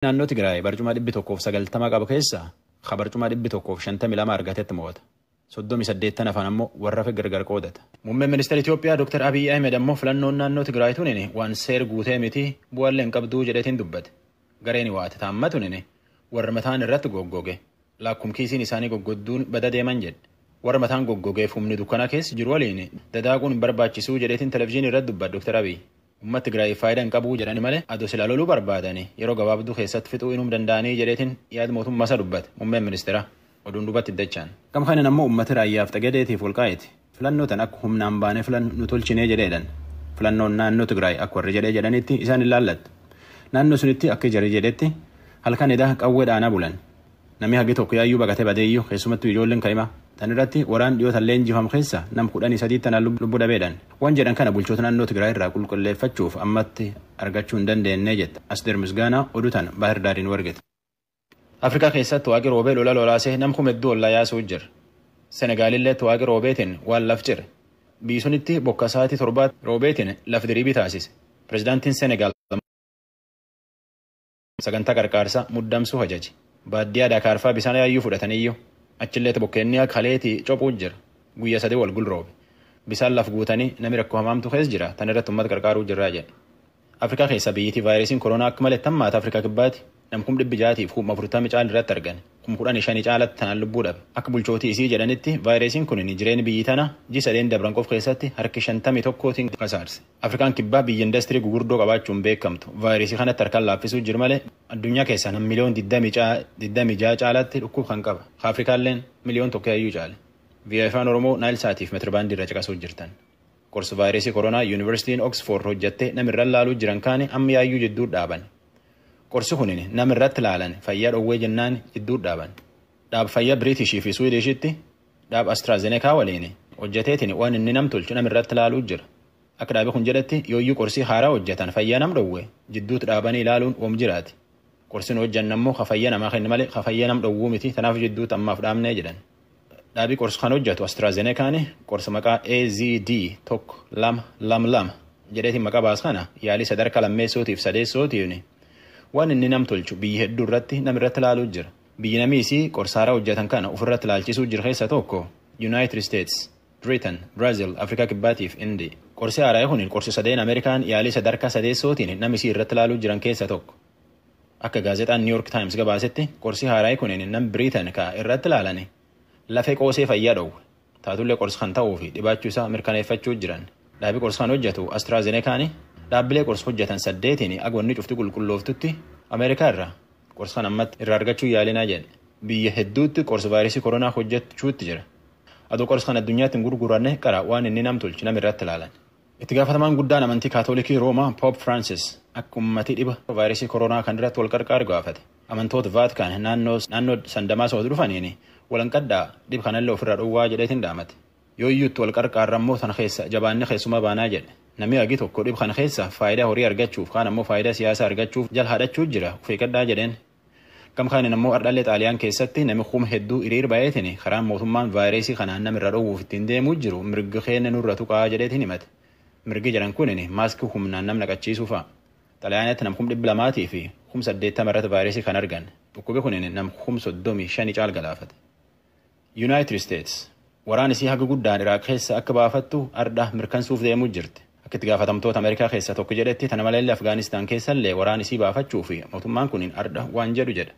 Naannoo Tigraay barcuma 190 qabu keessaa ka barcuma 152 argatetti mo'ata. 38 hafan ammoo warra hafe gargar qoodata. Muummeen ministeera Itoophiyaa Dr. Abiyyi Ahmed ammoo filannoon naannoo Tigraay tunin waan seer guutee miti, bu'aallee hin qabduu jedheetiin dubbate. Gareen waate taamma tunin warra mataan irratti goggoge, laakkum kiisiin isaanii goggodduun bada deeman jedhe. Warra mataan goggogeef humni dukkana keessa jiru waliin dadaaquun hin barbaachisuu jedheetiin televizyiinii irratti dubbate Dr. Abiyyi. Uummata Tigraay faayidaa hin qabuu jedhani malee, adoo silaa loluu barbaadanii yeroo gabaabduu keessatti fixuu inuu danda'anii jedheetiin yaada mootummaa isa dubbate muummeen ministeera. Oduun duubatti iddachaan. Gama kaaniin ammoo uummati Raayyaaf Xagedeetiif Walqaayiti filannoo tan akka humnaan baanee filannu nu tolchinee jedheedhan. Filannoon naannoo Tigraay akka warri jedhee jedhanitti isaan hin laallattu. Naannoo sunitti akka jarri jedhetti halkan edaa qawwee dhaanaa bulan. Namni hagi tokko yaayyuu baqatee badeeyyuu, keessumattuu ijoolleen ka'imaa. Tan irratti waraan dhiyoo leenjifamu keessa nam 13 tanaan lubbuu dhabeedhan. Waan jedhan kana bulchoota naannoo Tigraay irraa qulqulleeffachuuf ammatti argachuu hin dandeenye jette. Asteer Misgaanaa oduu tan Baahir Daariin wargite. Afrikaa keessatti waaqi roobee lola lolaasee nam kuma hedduu ollaa yaasuu jira. Senegaalillee waaqi roobeetiin waan laf jira. Biyyi sunitti bokka sa'aatii 7 roobeetiin laf diriibii taasise. Pireezidaantiin Senegaal sagantaa qarqaarsaa muddamsuu ajaje. Baadiyyaa Dakaarfaa bishaan yaayyuu fudhataniyyuu achillee bokkeenni kaleetii cophuu jira. Guyyaa 3 wal gulroobe. Bishaan laf guutanii namni rakkoo hamaamtu keessa jira. Tan irratti uummata qarqaaruu jirraa jedhe. Afrikaa keessa biyyittii vaayirasiin koronaa akka malee hammaata Afrikaa Kibbaati. Nam 640,000 caala irratti argan. 15,000 caalatti tanaan lubbuu dhabe. Akka bulchootii isii jedhanitti vaayirasiin kun jireenya biyyi tana ji 3 dabran qof keessatti harki 51tiin kasaarse. Afrikaan Kibbaa biyya industirii gugurdoo qabaachuun beekamtu. Vaayirasii kanatti harkaan laaffisuu jiru malee addunyaa keessaa nam miliyoon 26 caalatti dhukkub kan qaba. Afrikaalleen miliyoon 1 iyyuu caale. VOA Afaan Oromoo Naayil Saatiif metirbaandii irra caqasuu jirtan. Qorsi vaayirasii koronaa Yuunivarsiitiin Oxford hojjattee namirra laaluu jiran kaane amma yaayyuu jidduu dhaaban. Qorsi kunin namirratti laalan fayyaa dhowwee jennaan jidduu dhaaban. Dhaab fayyaa Biriitishii fi Suwiidishitti dhaab AstraZeneca waliin hojjateetiin waan inni nam tolchu namirratti laaluu jira. Akka dhaabi kun jedhetti yooyyuu qorsii haaraa hojjetan fayyaa nam dhowwe jidduutti dhaabanii ilaaluun oom jiraati. Qorsiin hojjanna immoo ka fayyaa namaa kennu malee ka fayyaa nam dhowwuu miti, tanaaf jidduutti ammaaf dhaabnee jedhan. Dhaabii qorsi kan hojjetu AstraZenecaan qorsa maqaa AZD 1222 jedheetiin maqaa baas kana yaalii sadarkaa lammeessootiif sadeessootiin waan inni nam tolchu biyyi hedduu irratti nam irratti ilaaluu jira. Biyyi namii isii qorsa haaraa hojjetan kana ofirratti ilaalchisuu jira keessa tokko United States, Britain, Brazil, Afrikaa Kibbaatiif Indi. Qorsi haaraa kun qorsi sadeen Ameerikaan yaalii sadarkaa sadeessootiin nam isii irratti ilaaluu jiran keessa tokko. Akka gaazexaan New York Times gabaasetti qorsi haaraa kun nam Britain ka irratti ilaalani lafee qoosee fayyaa dhowwe. Taatullee qorsi kan ta'uu fi dhibaachuu isaa mirkaneeffachuu jiran. Dhaabii qorsi kan hojjetu AstraZenecaan dhaabbilee qorsi hojjetan saddeetiin agwanni cufti qulqullooftutti Ameerikaa irraa qorsi kan ammatti irraa argachuu yaalinaa jedhe. Biyya hedduutti qorsi vaayirasii koronaa hojjechuutti jira. Adoo qorsi kan addunyaatti hin gurguranne qara waan inni nam tolchu nam irratti ilaalan. Itti gaafatamaan guddaan amantii Kaatolikii Roomaa Pope Francis akka uummatii dhiba vaayirasii koronaa kan irratti wal qarqaaru gaafate. Amantoota Vaatikaan naannoo Sandamaasoo dhufaniin walanqadhaa, dhib kanallee ofirraa dhowwaa jedheetiin dhaamate. Yoo iyyuutti wal qarqaarra immoo tan keessa jabaanni keessuma baanaa jedhe. Namni hagi tokko dhib kana keessa faayidaa horii argachuuf, kaan ammoo faayidaa siyaasaa argachuuf jala haadhachuu jira, of eeggadhaa jedheen. Gam kaaniin ammoo ardhallee Xaaliyaan keessatti namni kuma hedduu hiriir baay'eetiin karaan mootummaan vaayirasii kanaan namirra dhowwuuf ittiin deemuu jiru mirga keenya nurra tuqaa jedheetiin himate. Mirgi jedhan kunin maaskii humnaan nam naqachiisuu fa'a. Xaaliyaanitti nam 280,080 irratti vaayirasii kan argan. Dhukkubi kunin nam 35,000 caal galaafate. United States waraan isii haga guddaan Iraaq keessa akka baafattu ardha mirkansuuf deemuu jirti. Akka itti gaafatamtoota Ameerikaa keessa tokko jedhetti tana maleellee Afgaanistaan keessallee waraan isii baafachuu fi mootummaan kun ardha waan jedhu jedha.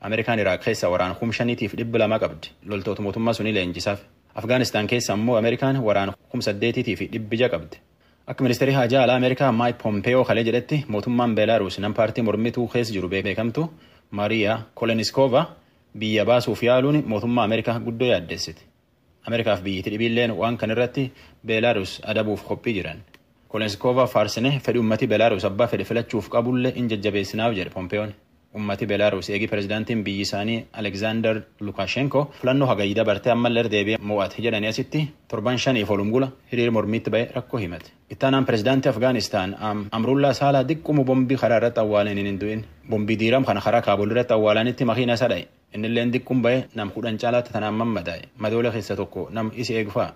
Ameerikaan Iraaq keessa waraan 5200 qabdi. Loltoota mootummaa sunii leenjisaaf. Afgaanistaan keessa ammoo Ameerikaan waraan 8600 qabdi. Akka ministeerri haajaa alaa Ameerikaa Maayik Pompeyoo kalee jedhetti mootummaan Beelaaruus nam paartii mormituu keessa jiru beekamtu Maariyaa Koleniskova biyya baasuuf yaaluun mootummaa Ameerikaa guddoo yaaddessite. Ameerikaaf biyyatti dhibiilleen waan kan irratti Beelaaruus adabuuf qophii jiran. Koleniskova faarsine, fedhi ummati Beelaaruus abbaa fedhe filachuuf qabullee in jajjabeessinaaf jedhe Pompeyoon. Ummati Beelaaruus eegi pirezidaantiin biyyi isaanii Alekzaandar Lukashenko filannoo hagayyi dabartee ammallee deebi'ee mo'ate jedhanii asitti torban 5f olumgula hiriir mormiitti ba'e rakkoo himate. Ittaanaan pirezidaantii Afgaanistaan Amrullaa Saalaa diqquma bombii karaa irratti awwaalaniin hin du'in. Bombii diiram kana karaa Kaabul irratti awwaalanitti makiina isa dha'e. Innilleen diqqum ba'e, nam 10 caalaatti tanaan mammadaa'e. Madoola keessa tokko nam isi eegu fa'a.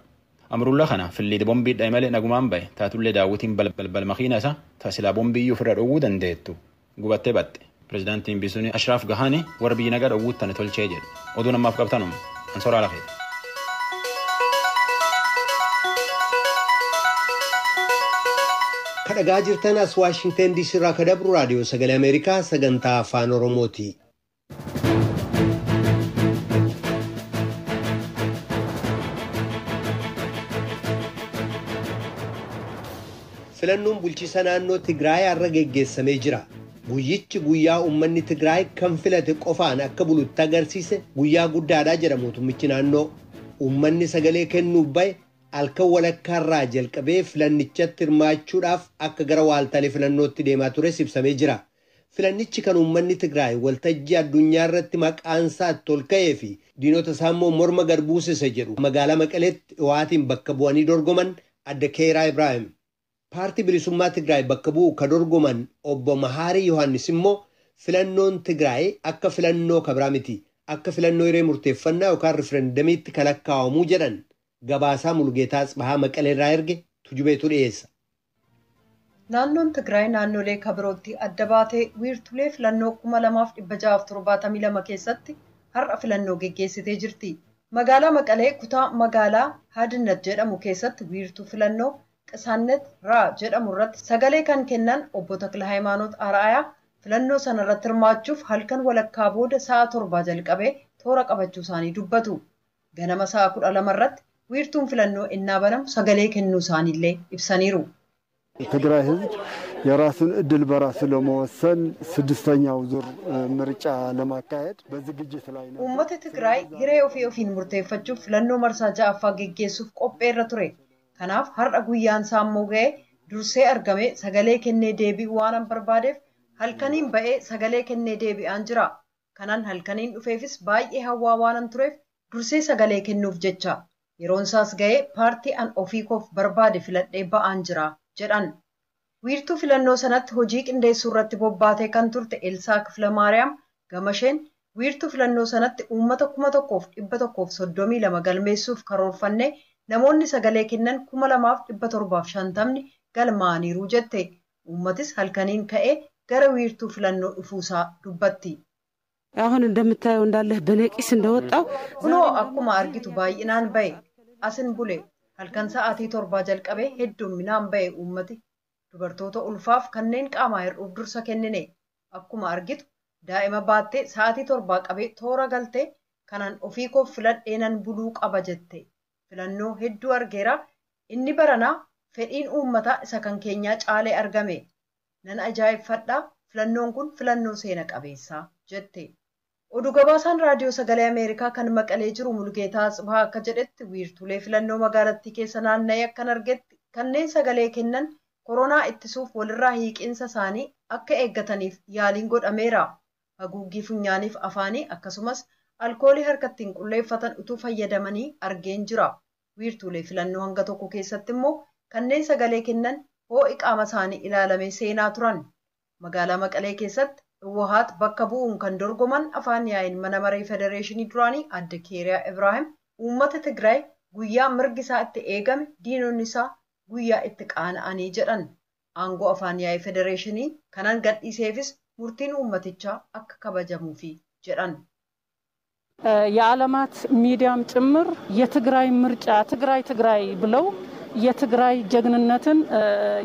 Amrullaa kana filliidi bombii dha'e malee nagumaan ba'e. Taatullee daawwitiin balbal makiina isaa tasilaa bombiyyuu ofirra dhowwuu dandeettu gubattee baxxe. Pireezidaantiin biyyi Ashiraaf Gahaanii warra biyyi nagaa dhowwuutti tana tolchee jedhe. Oduu namaaf qabtanuma. Ansoraa lafeeti. Kadhagaa jirtan as Waashingtan DC irraa ka dabru raadiyoo sagalee Ameerikaa sagantaa afaan Oromooti. Filannoon bulchiisa naannoo Tigraay har'a geggeessamee jira. Guyyichi guyyaa uummanni Tigraay kan filate qofaan akka bulutti agarsiise guyyaa guddaadha jedha mootummichi naannoo. Uummanni sagalee kennuuf bahe halkan walakkaarraa jalqabee filannichatti hirmaachuudhaaf akka gara waaltaalee filannootti deemaa tures ibsamee jira. Filannichi kan uummanni Tigraay waltajjii addunyaa irratti maqaan isaa itti ol ka'ee fi diinota isaa immoo morma gad buusise jedhu magaalaa Maqaleetti dhiwaatiin bakka bu'anii dorgoman adda Keeraa Ibraahim. Paartii bilisummaa Tigraay bakka bu'u ka dorgoman obbo Mahaarii Yohaannis immoo filannoon Tigraay akka filannoo kabraa miti. Akka filannoo hiree murteeffannaa yookaan riferendamiitti kan lakkaa'amuu jedhan gabaasaa Mulgeetaa Tsibahaa Maqaleerraa erge tujubeetu dhiyeessa. Naannoon Tigraay naannolee kabirootti adda baatee wiirtulee filannoo 2672 keessatti har'a filannoo geggeessitee jirti. Magaalaa Maqalee kutaa magaalaa Hadinat jedhamu keessatti wiirtuu filannoo Qisaannet Raa jedhamu irratti sagalee kan kennan obbo Takla Hayimaanoot Araayaa filannoo sana irratti hirmaachuuf halkan walakkaa booda sa'a 7 jalqabee toora qabachuu isaanii dubbatu. Ganama sa'a 12 irratti wiirtuun filannoo innaa banamu sagalee kennuu isaaniillee ibsaniiru. የትግራይ ሕዝብ የራሱን እድል በራሱ ለመወሰን ስድስተኛው ዙር ምርጫ ለማካሄድ በዝግጅት ላይ ነው። Uummata Tigraay hiree ofii ofiin murteeffachuuf filannoo marsaa ja'affaa geggeessuuf qopheerra ture. Kanaaf har'a guyyaan isaa immoo ga'ee dursee argame sagalee kennee deebi'uu waan barbaadeef halkaniin ba'ee sagalee kennee deebi'aan jira. Kanan halkaniin dhufeefis baay'ee hawwaa waanan tureef dursee sagalee kennuuf jecha. Yeroon isaas ga'ee paartii an ofii koof barbaade filadhee ba'aan jira jedhan. Wiirtuu filannoo sanatti hojii qindeessuu irratti bobbaatee kan turte Elsaa Kiflamaariyaam gamasheen wiirtuu filannoo sanatti uummata 1132 galmeessuuf karoorfanne namoonni sagalee kennan 2750 galmaa'aniiru jette. Uummatis halkaniin ka'ee gara wiirtuu filannoo dhufuusaa dubbatti. አሁን እንደምታየው እንዳለህ በነቂስ እንደወጣው Kunoo akkuma argitu baay'inaan ba'e asin bule halkan sa'aatii 7 jalqabee hedduminaan ba'e uummati. Dubartoota ulfaaf kanneen qaamaa hir'uuf dursa kennine. Akkuma argitu daa'ima baattee sa'aatii 7 qabee toora galtee kanaan ofii koof filadhee nan buluu qaba jette. Filannoo hedduu argeera. Inni baranaa fedhiin uummataa isa kan keenyaa caalee argame. Nan ajaa'ibfadhaa filannoon kun filannoo seena qabeessaa jette. Oduu gabaasaan raadiyoo sagalee Ameerikaa kan Maqalee jiru Mulgeetaa Tsibahaa akka jedhetti wiirtulee filannoo magaalattii keessa naanna'ee akkan argetti kanneen sagalee kennan koronaa ittisuuf walirraa hiiqinsa isaanii akka eeggataniif yaaliin godhameera. Haguuggii funyaaniif afaanii akkasumas alkoolii harkattiin qulleeffatan utuu fayyadamanii argeen jira. Wiirtulee filannoo hanga tokko keessatti immoo kanneen sagalee kennan hoo'i qaama isaanii ilaalamee seenaa turan. Magaalaa Maqalee keessatti Wahaat bakka bu'uun kan dorgoman afaan yaa'iin mana maree federeeshinii duraanii adda Keeriyaa Ibraahim uummata Tigraay guyyaa mirgi isaa itti eegame diinonni isaa guyyaa itti qaana'anii jedhan. Aangoo afaan yaa'ii federeeshinii kanan gadhiiseefis murtiin uummatichaa akka kabajamuufi jedhan. የዓለማት ሚዲያም ጭምር የትግራይ ምርጫ ትግራይ ትግራይ ብለው የትግራይ ጀግንነትን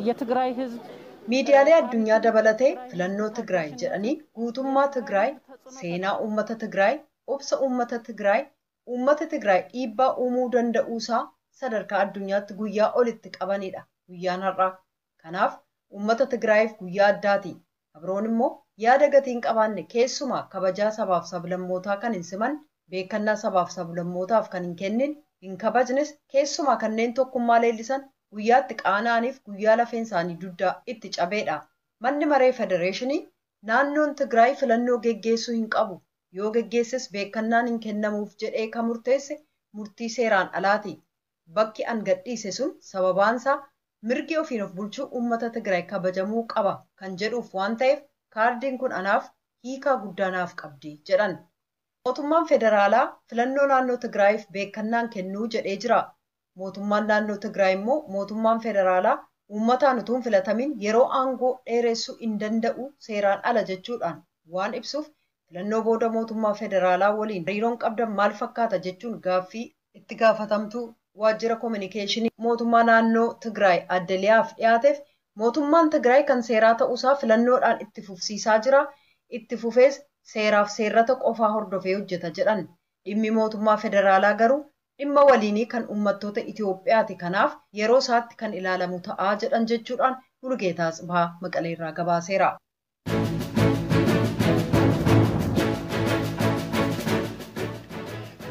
የትግራይ ሕዝብ Miidiyaalee addunyaa dabalatee filannoo Tigraay jedhanii guutummaa Tigraay, seenaa uummata Tigraay, obsa uummata Tigraay, uummata Tigraay dhiibbaa uumuu danda'uusaa sadarkaa addunyaatti guyyaa olitti qabanidha guyyaan har'aa. Kanaaf uummata Tigraayiif guyyaa addaati. Abroon immoo yaada gatii hin qabaanne keessumaa kabajaa sabaaf sablammootaa kan hin siman, beekannaa sabaaf sablammootaaf kan hin kennin, hin kabajnes keessumaa kanneen tokkummaa leellisan guyyaatti qaana'aniif guyyaa lafeen isaanii dugdaa itti cabeedha. Manni maree federeeshinii naannoon Tigraay filannoo geggeessuu hin qabu. Yoo geggeesses beekannaan hin kennamuuf jedhee kan murteesse murtii seeraan alaati. Bakki an gadhiise sun sababaansaa mirgi ofiin of bulchuu uummata Tigraay kabajamuu qaba kan jedhuuf waan ta'eef kaardiin kun anaaf hiikaa guddaa naaf qabdi jedhan. Mootummaan federaalaa filannoo naannoo Tigraayiif beekannaan kennuu jedhee jira. Mootummaan naannoo Tigraay immoo mootummaan federaalaa uummataan utuu hin filatamin yeroo aangoo dheeressuu hin danda'u seeraan ala jechuudhaan waan ibsuuf filannoo booda mootummaa federaalaa waliin hariiroon qabdan maal fakkaata jechuun gaaffii itti gaafatamtu waajjira koominikeeshinii mootummaa naannoo Tigraay adde Liyaaf dhiyaateef mootummaan Tigraay kan seeraa ta'uusaa filannoodhaan itti fufsiisaa jira. Itti fufees seeraaf seerrata qofaa hordofee hojjeta jedhan. Dhimmi mootummaa federaalaa garuu dhimma waliinii kan uummattoota Itoophiyaati. Kanaaf yeroo isaatti kan ilaalamu ta'aa jedhan jechuudhaan Mulugeetaa Tsibhaa Maqaleerraa gabaaseera.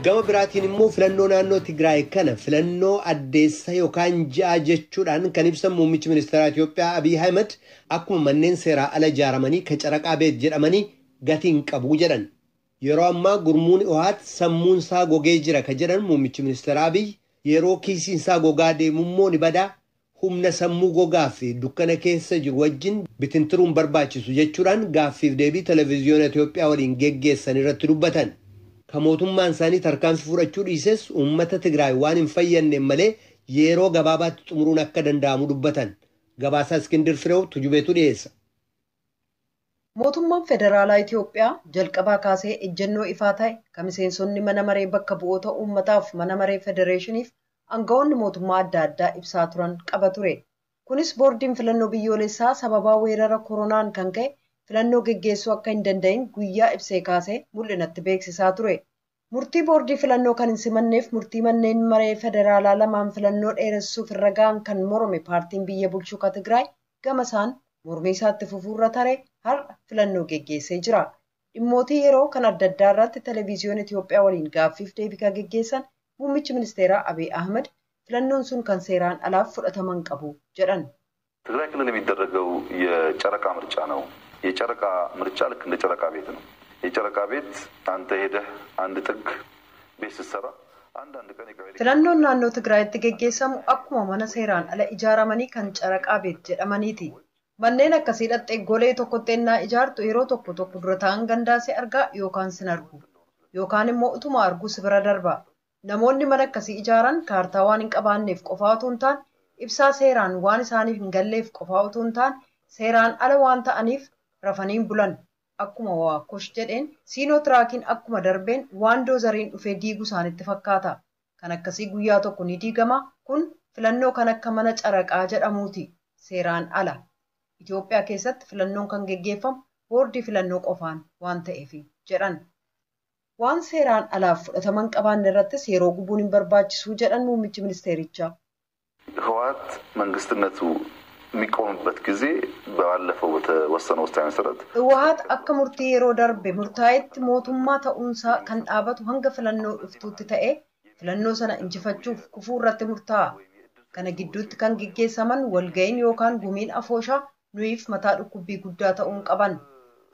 Gama biraatiin immoo filannoo naannoo Tigraay kana filannoo addeessa yookaan ji'a jechuudhaan kan ibsan muummichi ministeeraa Itoophiyaa Abiy Ahmed akkuma manneen seeraa ala ijaaramanii kan caraqaa beet jedhamanii gatiin qabu jedhan. Yeroo ammaa gurmuun Hiwaat sammuun isaa gogee jira kan jedhan muummichi ministeeraa Abiy yeroo kiisiin isaa gogaa deemummoo ni badaa humna sammuu gogaa fi dukkana keessa jiru wajjin bitintiruun barbaachisu jechuudhaan gaaffiif deebii televezyiyoona Itoophiyaa waliin geggeessan irratti dubbatan. Kan mootummaan isaanii tarkaanfii fudhachuu dhiises uummata Tigraay waan hin fayyadne malee yeroo gabaabaatti xumuruun akka danda'amu dubbatan. Gabaasaa Iskindir Fireew Tujubeetu dhiyeessa. Mootummaan federaalaa Itoophiyaa jalqabaa kaasee ejjennoo ifaa ta'e kan miseensonni mana maree bakka bu'oota uummataaf mana maree federeeshiniif aangawoonni mootummaa adda addaa ibsaa turan qaba ture. Kunis boordiin filannoo biyyoolessaa sababaa weerara koronaan kan ka'e filannoo geggeessuu akka hin danda'in guyyaa ibsee kaasee mul'inatti beeksisaa ture. Murtii boordii filannoo kan hin simanneef murtii manneen maree federaalaa lamaan filannoo dheeressuuf irra ga'an kan morome paartiin biyya bulchuu ka Tigraay gama isaan mormii isaatti fufuurra tare har'a filannoo geggeessee jira. Dhimmootii yeroo kan adda addaa irratti televezyiyoon Itoophiyaa waliin gaaffiif deebii kan geggeessan muummichi ministeeraa Abiy Ahmed filannoon sun kan seeraan alaaf fudhataman qabu jedhan. ትግራይ ክልል የሚደረገው የጨረቃ ምርጫ ነው። የጨረቃ ምርጫ ልክ እንደ ጨረቃ ቤት ነው። የጨረቃ ቤት አንተ ሄደህ አንድ ጥግ ቤት ስትሰራ አንዳንድ ቀን የቀበሌ Filannoon naannoo Tigraayitti geggeessamu akkuma mana seeraan ala ijaaramanii kan caraqaa beet jedhamaniiti. Manneen akkasii dhattee golee tokkotti ennaa ijaartu yeroo tokko tokko dura ta'an gandaasee argaa yookaan sin argu yookaan immoo utuma arguu si bira darba. Namoonni mana akkasii ijaaran kaartaa waan hin qabaanneef qofaa utuu hin taane ibsaa seeraan waan isaaniif hin galleef qofaa utuu hin taane seeraan ala waan ta'aniif rafaniin bulan. Akkuma waa kosh jedheen siinoo tiraakiin akkuma darbeen waan doozariin dhufee diigu isaanitti fakkaata. Kan akkasii guyyaa tokko ni diigama. Kun filannoo kan akka mana caraqaa jedhamuuti. Seeraan ala. Itoophiyaa keessatti filannoon kan geggeeffamu boordii filannoo qofaan waan ta'eef jedhan. Waan seeraan alaaf fudhataman qabaanne irrattis yeroo gubuun hin barbaachisuu jedhan muummichi ministeerichaa. ህወሓት መንግስትነቱ የሚቆምበት ጊዜ ባለፈው በተወሰነው ውሳኔ መሰረት Hiwaat akka murtii yeroo darbe murtaa'etti mootummaa ta'uunsaa kan dhaabatu hanga filannoo dhuftuutti ta'e filannoo sana injifachuuf kufuu irratti murtaa'a. Kana gidduutti kan geggeessaman walga'iin yookaan gumiin afooshaa nuyiif mataa dhukkubbii guddaa ta'uun qaban.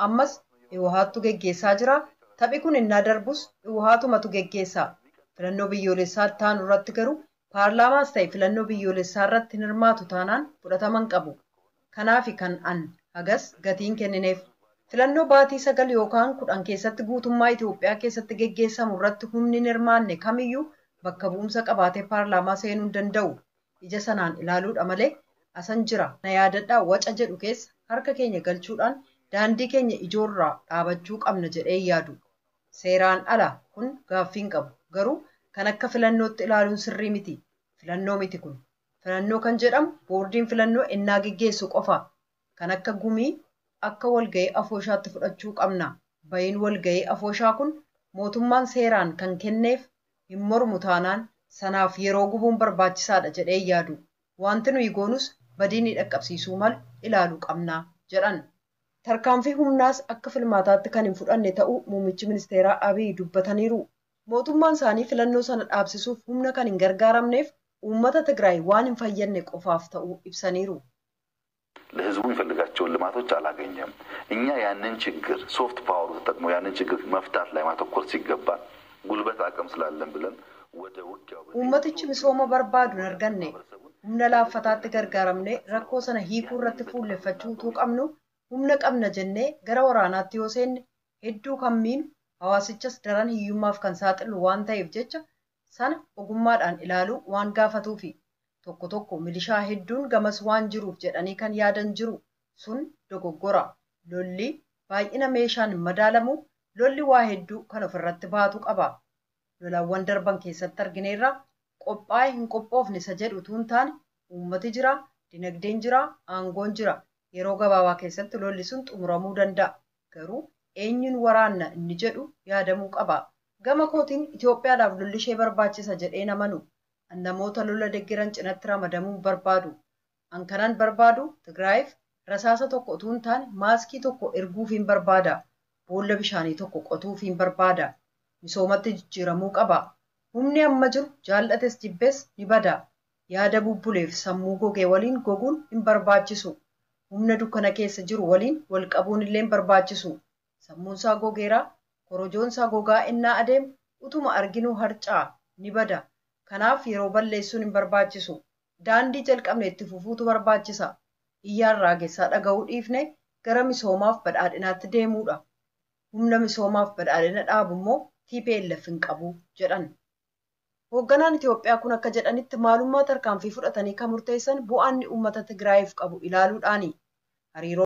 Ammas Hiwaattu geggeessaa jira. Taphi kun innaa darbus Hiwaatumatu geggeessa. Filannoo biyyoolessaa taanu irratti garuu paarlaamaas ta'e filannoo biyyoolessaa irratti hin hirmaatu taanaan fudhataman qabu. Kanaafi kan an hagas gatiin kennineef. Filannoo baatii 9 yookaan 10 keessatti guutummaa Itoophiyaa keessatti geggeessamu irratti humni hin hirmaanne kamiyyuu bakka bu'umsa qabaatee paarlaamaa seenuu hin danda'u. Ija sanaan ilaaluudha malee asan jira na yaadadhaa waca jedhu keessa harka keenya galchuudhaan daandii keenya ijoorraa dhaabachuu qabna jedhee yaadu. Seeraan ala kun gaaffii hin qabu. Garuu kan akka filannootti ilaaluun sirrii miti. Filannoo miti kun. Filannoo kan jedhamu boordiin filannoo ennaa geggeessu qofa. Kan akka gumii akka walga'ii afooshaatti fudhachuu qabna. Bayin walga'ii afooshaa kun mootummaan seeraan kan kenneef hin mormu taanaan sanaaf yeroo gubuun barbaachisaadha jedhee yaadu. Wanti nuyi goonus badii ni dhaqqabsiisuu malu ilaaluu qabna jedhan. Tarkaanfii humnaas akka filmaataatti kan hin fudhanne ta'uu muummichi ministeeraa Abiy dubbataniiru. Mootummaan isaanii filannoo sana dhaabsisuuf humna kan hin gargaaramneef uummata Tigraay waan hin fayyadne qofaaf ta'uu ibsaniiru. ለህዝቡ የሚፈልጋቸውን ልማቶች አላገኘም። እኛ ያንን ችግር ሶፍት ፓወሩ ተጠቅሞ ያንን ችግር መፍታት ላይ ማተኮር ሲገባ ጉልበት አቅም ስላለን ብለን ወደ ውጊያው Uummatichi misooma barbaadu hin arganne humna laaffataatti gargaaramne rakkoo sana hiikuu irratti fuulleffachuu utuu qabnu humna qabna jennee gara waraanaatti yoo seenne hedduu kan miinu hawaasichas daran hiyyummaaf kan saaxilu waan ta'eef jecha sana ogummaadhaan ilaaluu waan gaafatuufi. Tokko tokko milishaa hedduun gamas waan jiruuf jedhanii kan yaadan jiru sun dogoggora. Lolli Baay'ina meeshaan hin madaalamu, lolli waa hedduu kan ofirratti baatu qaba. Lolawwan darban keessatti argineerra, qophaa'e hin qophoofne isa jedhu utuu hin taane uummati jira, dinagdeen jira, aangoon jira. Yeroo gabaabaa keessatti lolli sun xumuramuu danda'a. Garuu eenyuun waraanna inni jedhu yaadamuu qaba. Gama kootiin Itoophiyaadhaaf lolli ishee barbaachisa jedhee namanu. An namoota lola deggeran cinatti ramadamuu barbaadu. An kanan barbaadu Tigraayiif rasaasa tokko utuu hin taane maaskii tokko erguufiin barbaada. Boolla bishaanii tokko qotuufiin barbaada. Misoomatti jijjiiramuu qaba. Humni amma jiru jaallates jibbees ni bada. Yaada bubbuleef sammuu gogee waliin goguun hin barbaachisu. Humna dukkana keessa jiru waliin wal qabuun illee hin barbaachisu. Sammuunsaa gogeeraa, korojoonsaa gogaa innaa adeemu utuma arginuu harca'a ni bada. Kanaaf yeroo balleessuun hin barbaachisu. Daandii jalqabne itti fufuutu barbaachisa. Iyyaan raagessaa dhaga'uu dhiifne gara misoomaaf badhaadhinaatti deemuudha. Humna misoomaaf badhaadhina dhaabu immoo TPLF hin qabu jedhan. Hoogganaan Itoophiyaa kun akka jedhanitti maalummaa tarkaanfii fudhatanii kan murteessan bu'aanni uummata Tigraayiif qabu ilaaluudhaani. Hariiroo